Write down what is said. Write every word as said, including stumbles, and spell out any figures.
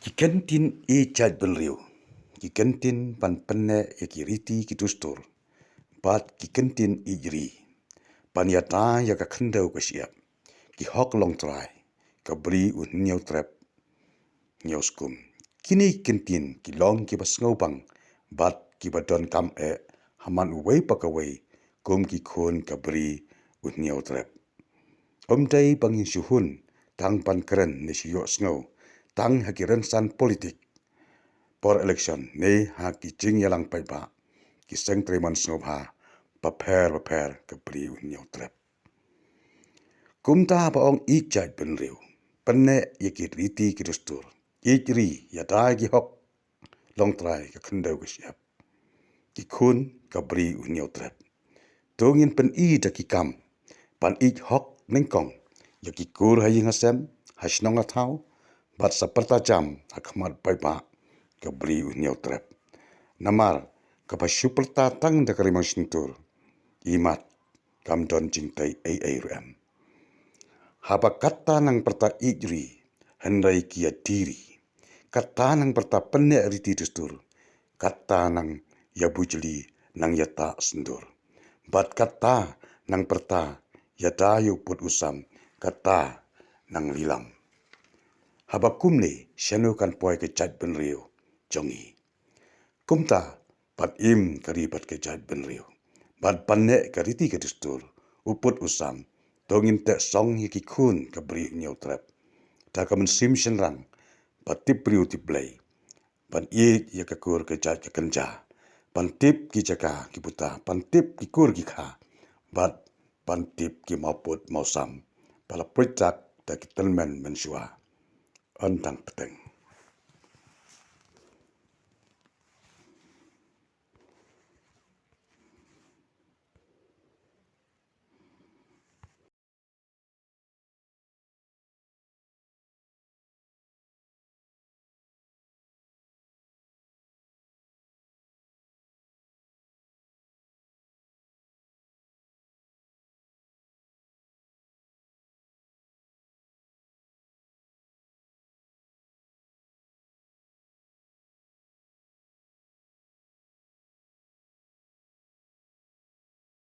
Ki kyntien ïeit jaitbynriew, ki kyntien ban pynneh ïa ki riti ki dustur, bad ki kyntien ïeit ri, ban ïada ïa ka khyndew ka shyiap, ki hok longtrai, ka bri u hynñiew trep, hynñiew skum. Kine ki kyntien ki long kiba sngewbang, bad kiba donkam eh, ha man uwei pa kawei, kum ki khun ka bri u hynñiew trep. Ym dei ba ngin shu hun, tang ban kren ne shu ïohsngew, tang ha ki rynsan politik, por election, ne ha ki jingïalang paidbah, ki seng trei mon sngewbha, bapher bapher ka bri u hynñiew trep. Kumta ba ong ïeit jaitbynriew, pynneh ïa ki riti ki dustur, ïeit ri, ïada ïa ki hok longtrai ka khyndew ka shyiap, ki khun ka bri u hynñiew trep. To ngin pyni da ki kam, ban ïeit hok nyngkong, ïa ki kur ha ïing ha sem, ha shnong ha thaw, bad sa pyrta jam, ha khmat paidbah, ka bri u hynñiew trep. Namar, kaba shu pyrta tang da ka rimang shyntur, imat, kam don jingtei ei ei ruh em. Haba katta nang pyrta ïeit ri, hynrei ki ïa die ri. Katta nang pyrta pynneh riti dustur, katta nang ïa bujli nang ïa tah syndur. Bad katta nang pyrta ïada ïa u pud u sam, katta nang lilam. Haba kumne, shano kan poi ka jaitbynriew jong ngi. Kumta, ban im ka ri bad ka jaitbynriew, bad pynneh ka riti ka dustur, u pud u sam, to ngin teh song ïa ki khun ka bri u hynñiew trep. Da ka mynsiem shynrang, ba tip briew tip Blei, ban ïeit ïa ka kur ka jait ka kynja, ban tip ki jaka ki buta, ban tip ki kur ki kha, bad ban tip ki mawpud mawsam, ba la pyrshah da ki tymmen mynshuwa. Yn dang bteng.